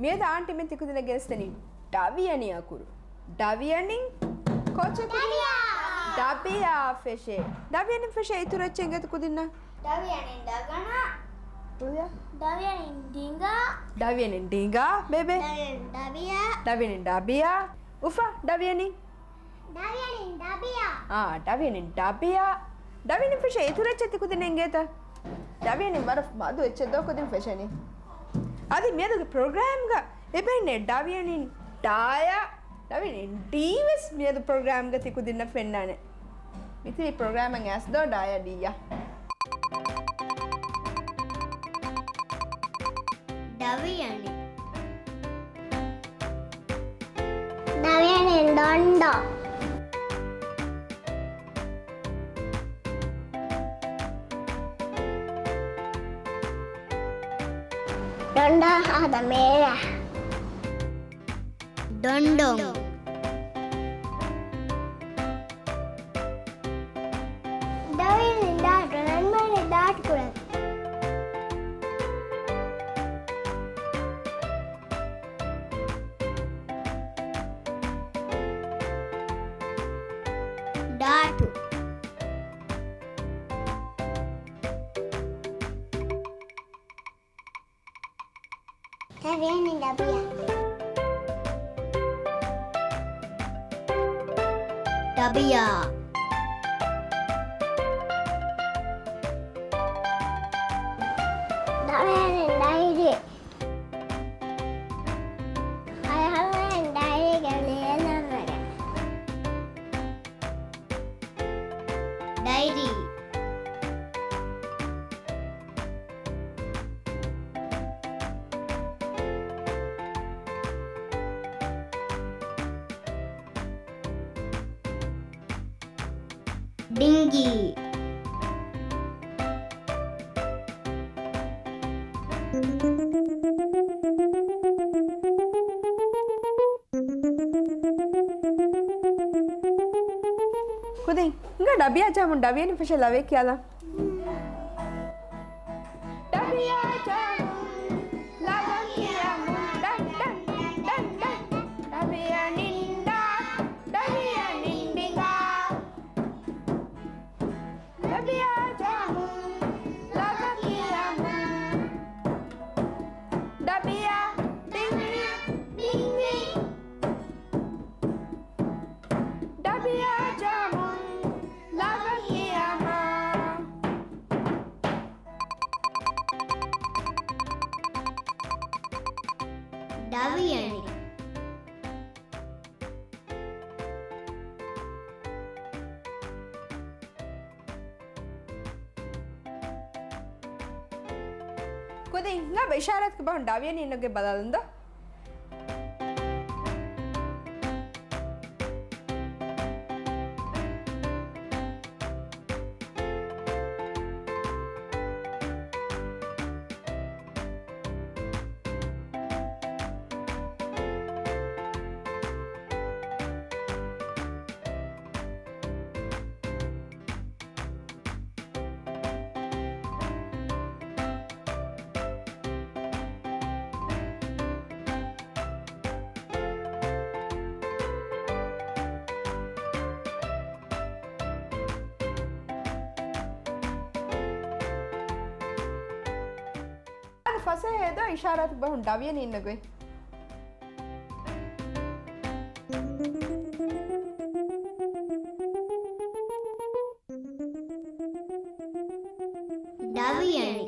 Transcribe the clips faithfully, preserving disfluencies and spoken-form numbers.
މިއަދު އާންޓީމެން ތިކުދިންނަށް ގެނެސްދެނީ ޑަވިޔަނި އަކުރު. ޑަވިޔަނިން ކޯޗެއް ކުދިން؟ ޑަބިޔާ. ޑަބިޔާ ފެށޭ. ޑަވިޔަނިން ފެށޭ އިތުރު އެއްޗެއް އިނގޭތަ ކުދިންނަށް؟ ޑަވިޔަނިން ޑަގަނާ. ކުދިޔާ. ޑަވިޔަނިން ޑިނގާ. ޑަވިޔަނިން ޑިނގާ، ބޭބެ. ޑަވިޔަނިން ޑަބިޔާ. ޑަވިޔަނިން ޑަބިޔާ. އުފާ، ޑަވިޔަނިން. ޑަވިޔަނިން ޑަބިޔާ. އާ، ޑަވިޔަނިން ޑަބިޔާ. ޑަވިޔަނިން ފެށޭ އިތުރު އެއްޗެއް ތިކުދިންނަށް އިނގޭތަ؟ ޑަވިޔަނިން ވަރަށް މަދު އެއްޗެއް ދޯ ކުދިން ފެށެނީ. އަދި މިއަދުގެ ޕްރޮގްރާމްގަ އެބެންނެ ޑަވިޔަނިން ޑާޔާ، ޑަވިޔަނިން ޑީ ވެސް މިއަދު ޕްރޮގްރާމްގަ ތި ކުދިންނަށް ފެންނާނެ. މިތިބީ ޕްރޮގްރާމަށް އައިސް ދޯ ޑާޔާ ޑީއާ. ޑަވިޔަނި. ޑަވިޔަނި ޑޮންޑޮ. ޑޮންޑޮ ހާދަ މޭރަ. ޑޮންޑޮން. ޑޮވިން ޑާޓު، ރަންމަނި ޑާޓު ކުރަން. ޑާޓު. ޑަވިޔަނި ޑަބިޔާ. ޑަބިޔާ. ޑަވިޔަނި ޑައިރީ. އަލްހަމްދުލިއްލާހި ޑައިރީގެ ނޭލަމެގެ. ޑައިރީ. ޑިންގީ. ކުދިން، ހިނގާ ޑަބިޔާ ޖަހަމުން ޑަވިޔަނި ފެށޭ ލަވައެއް ކިޔާލާ. ޑަބިޔާ ޖަހަމުން ލަވަ ކިޔަމުން ޑަން، ޑަން، ޑަން، ޑަން. ޑަބިޔަނިން ޑާ، ޑަބިޔަނިން ޑިނގާ. ޑަބިޔާ ޖަހަމުން ލަވަ ކިޔަމުން. ޑަބިޔާ ބިން ބިން ބިން ބިން. ޑަބިޔާ ޖަހަމުން ލަވަ ކިޔަމާ. ޑަވިޔަނި. ކުދިން ހިނގާބަ އިޝާރާތުގެ ބަހުން ޑަވިޔަނި އިންނަގޮތް ބަލާލަން ދޯ. އަދި ފަސޭހައެއް ދޯ އިޝާރާތު ބަހުން ޑަވިޔަނި އިންނަ ގޮތް. ޑަވިޔަނި.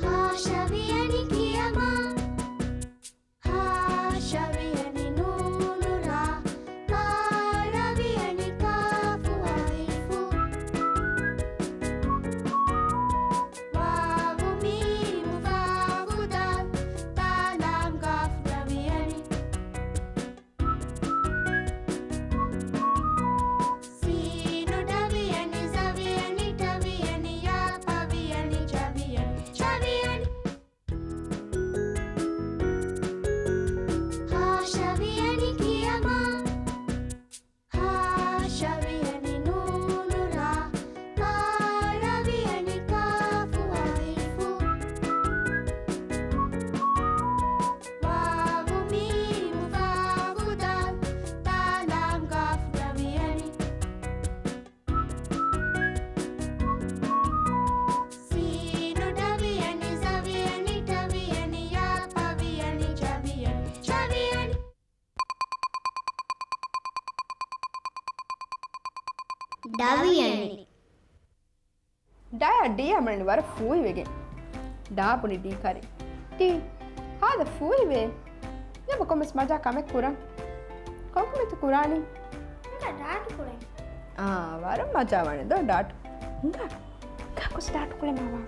ހާޝަވިޔަނި ކިޔަމާ. ހާޝަވިޔަނި ނޫނު ރާ، މާރަވިޔަނި ކާފު އަލިފު، ވާވު މީމު ފާފު ދާލް، ތާ ލާމް ގާ ޑ ވިޔަނި. ޑާއާ ޑީއާ މަނި ވަރަށް ފޫހިވެގެން. ޑާ ބުނި ޑީ ކަރި. ޑީ، ހާދަ ފޫހިވޭ. އެބަ ކޮންމެސް މަޖާ ކަމެއް ކުރަން. ކޮންކަމެއްތަ ކުރާނީ؟ ހިނގާ ޑާޓު ކުޅެން. އާ، ވަރަށް މަޖާ ވާނެ ދޯ ޑާޓު. ހިނގާ. ހިނގާ ކޮސް ޑާޓު ކުޅެމާ ވާ.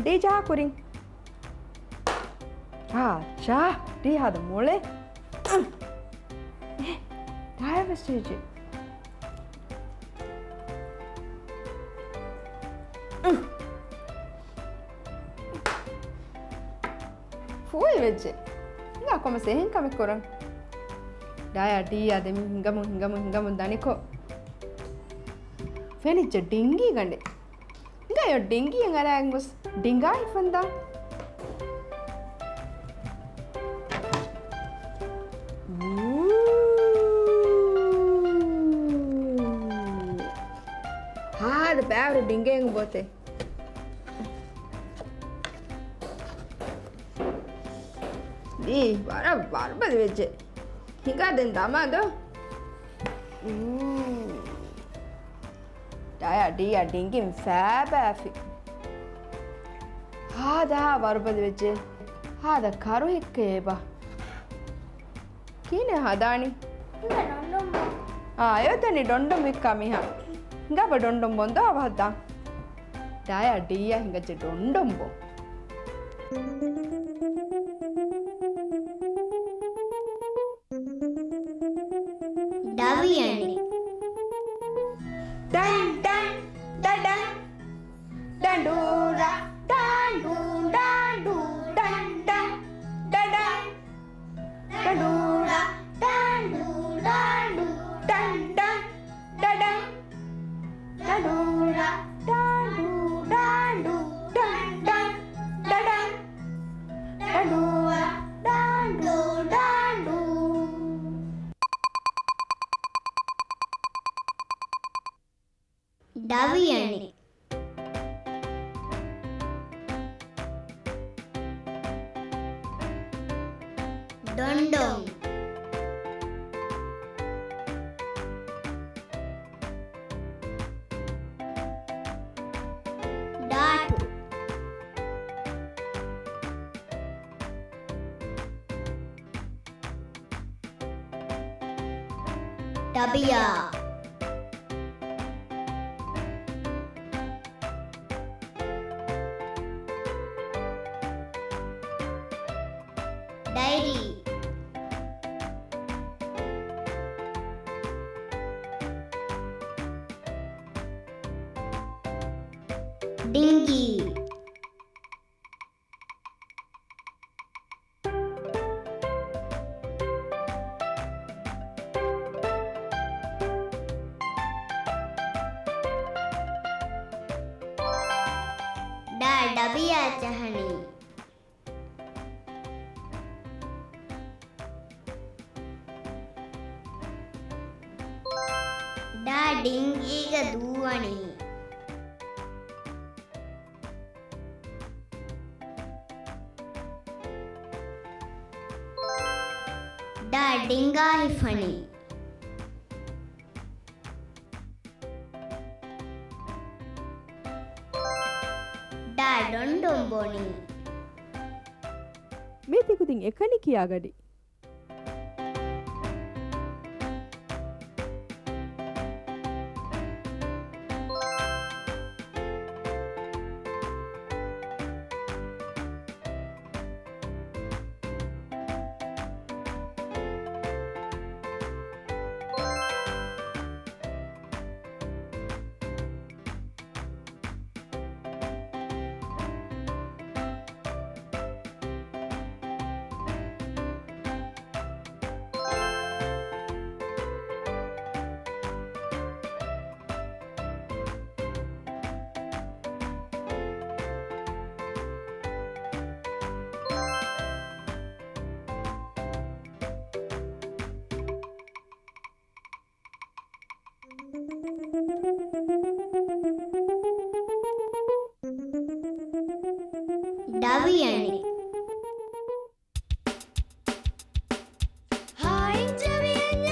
ޑީ ޖާ ކުރިން. އާ، ޖާ، ޑީ ހާދަ މޮޅެ. އެ، ޑާއާ ވެސް ޖެއްޖެ. ފޫހިވެއްޖެ. ހިނގާ ކޮންމެސް އެހެން ކަމެއް ކުރަން. ޑާއާ ޑީއާ ދެމީހުން ހިނގަމުން، ހިނގަމުން، ހިނގަމުން ދަނިކޮށް. ފެނިއްޖެ ޑިންގީ ގަނޑެއް. ހިނގާ އެ ޑިންގީއަށް އަރާގެން ގޮސް ޑިނގާ ހިފަންދާ. ހާދަ ބާރު ޑިނގޭން ބޯތެ. ދީ، ވަރަށް ވަރުބަލި ވެއްޖެ. ހިނގާ ދެން ދަމާ ދޯ. އޫ. ޑާއާ ޑީއާ ޑިނގިން ފައިބާފި. ހާދަ ވަރުބަލި ވެއްޖެ. ހާދަ ކަރުހެއްކޭ އެބަ. ކިހިނެއް ހަދާނީ؟ ހިނގާ ޑޮންޑޮން ބޯ. އާ، އެ އޮތަނީ ޑޮންޑޮން ވިއްކާ މީހާ. ހިނގާބަ ޑޮންޑޮން ބޯން ދޯ އަވަހަށް ދާން. ޑާއާ ޑީއާ ހިނގައްޖެ ޑޮންޑޮން ބޯން. ޑ ވިޔަނި. ޑަން ޑަން ޑަޑަން. ޑަނޑޫރަ ޑާނޑޫ ޑާނޑޫ ޑަން ޑަން ޑަޑަން. ޑަނޑޫރަ ޑާނޑޫ ޑާނޑޫ ޑަން ޑަން ޑަޑަން. ޑަނޑޫރަ ޑާނޑޫ ޑާނޑޫ ޑަން ޑަން ޑަޑަން. ޑަނޑޫރަ ޑާނޑޫ ޑާނޑޫ. ޑ ވިޔަނި. ޑޮންޑޮން. ޑާޓު. ޑަބިޔާ. ޑައިރީ. ޑިންގީ. ޑ ޑަބިޔާ ޖަހަނީ. ޑ ޑިންގީގަ ދޫވަނީ. ޑ ޑިނގާ ހިފަނީ. ޑ ޑޮންޑޮން ބޮނީ. މީ ތިކުދިން އެކަނި ކިޔާ ގަޑި. ޑ ވިޔަނި. ހާއިން ޑ ވިޔަން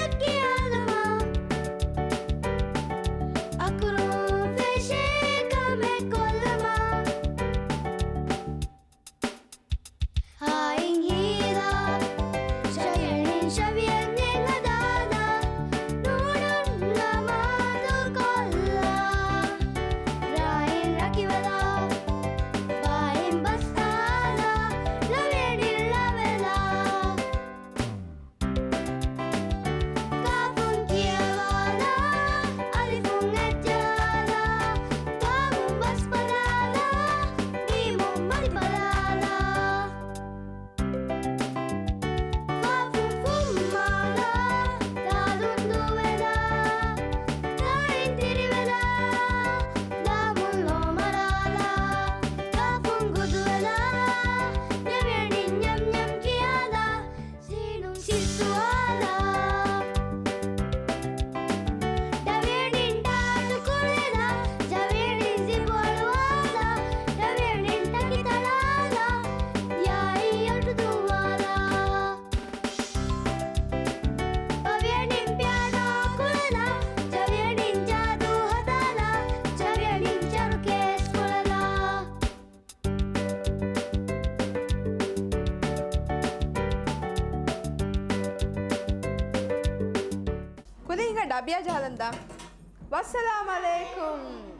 ބިޔާ ޖަހަލަން ދާ. ވައްސަލާމް އަލައިކުމް.